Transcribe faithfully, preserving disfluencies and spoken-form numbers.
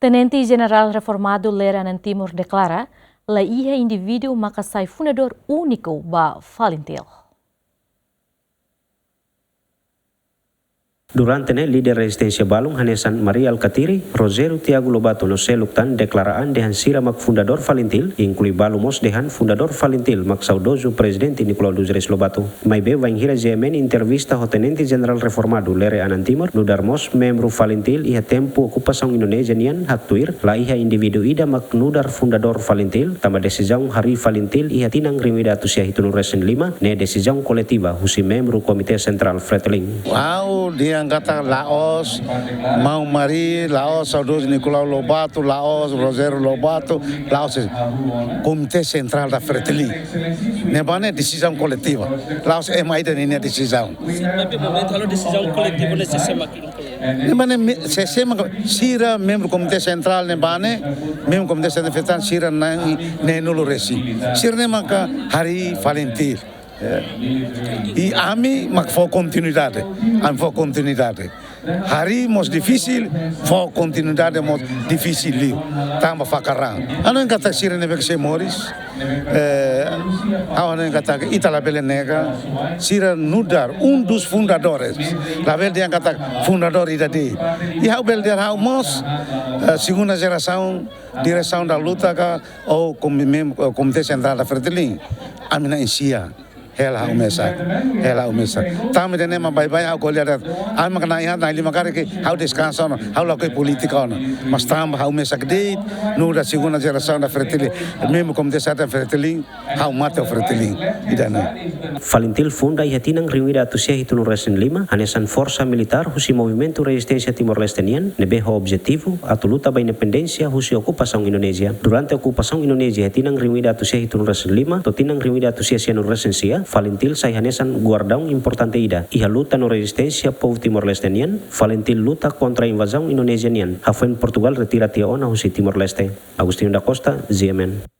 Tenente Jenerál Reformadu Lere Anan Timur deklara, la iha indivíduu maka sai fundadór úniku ba FALINTIL. Durante ne'e líder rezisténsia balun hanesan Mari Alkatiri, Rogério Tiago Lobato no seluk tan deklara an dehan sira mak fundadór FALINTIL, inklui balu mós dehan fundadór FALINTIL mak saudozu Prezidente Nicolau dos Reis Lobato. Maibé bainhira GMN entrevista ho Tenente Jenerál Reformadu Lere Anan Timur, nu'udar mós membru FALINTIL iha tempu okupasaun Indonézia nian haktuir, la iha indivíduu ida mak nu'udar fundadór FALINTIL, tanba desizaun harii FALINTIL iha tinan rihun ida atus sia hitunulu resin lima, ne'e desizaun koletiva husi membru Komité Sentrál FRETILIN. Ha'u dehan katak la'ós maun Mari, la'ós saudozu Nicolau Lobato, la'ós Rogério Lobato, la'ós Komité Sentrál da FRETILIN. Ne'ebá ne'e desizaun koletiva. La'ós ema ida ninia desizaun. Sin, tapi momentu halo desizaun koletiva ne'e sé-sé mak inklui? Ne'ebá ne'e me-, sé-sé mak sira membru Komité Sentrál ne'ebá ne'e, membru Komité Sentrál FRETILIN sira na'in-neenulu resin. Sira ne'e maka harii FALINTIL. Eh, i ami mak fó kontinuidade, ami fó kontinuidade. Harii mós difisil, fó kontinuidade mós difisil liu. Tanba fakar raan. Ha'u hanoin katak sira ne'ebé ke sei moris, eh, ha'u hanoin katak ita labele nega, sira nu'udar um dos fundadores. Labele dehan katak fundadór ida de'it. I ha'u bele dehan ha'u mós, eh, segunda jerasaun, diresaun da luta ka, ou komi-, mem-, ou Komité Sentrál da FRETILIN. Ami na'in-sia. Hela ha'u mesak, hela ha'u mesak. Tanba ida-ne'e mak baibain ha'u ko'alia de'it. Ami mak na'in-haat, na'in-lima karik ha'u deskansa ona, ha'u lakohi polítika ona. Mas tanba ha'u mesak de'it, nu'udar segunda jerasaun da FRETILIN, membru Komité Sentrál da FRETILIN, ha'u mate ho FRETILIN. Ida-ne'e. FALINTIL funda iha tinan rihun ida atus sia hitunulu resin lima, hanesan forsa militár husi Movimentu Rezisténsia Timor-Leste nian, ne'ebé ho objetivu atu luta ba independénsia husi okupasaun Indonézia. Durante okupasaun Indonézia iha tinan rihun ida atus sia hitunulu resin lima to'o tinan rihun ida atus sia sianulu resin sia, FALINTIL sai hanesan guardaun importante ida iha luta no rezisténsia povu Timor-Leste nian. FALINTIL luta kontra invazaun Indonézia nian, hafoin Portugál retira tiha ona husi Timor-Leste. Agostinho da Costa, GMN.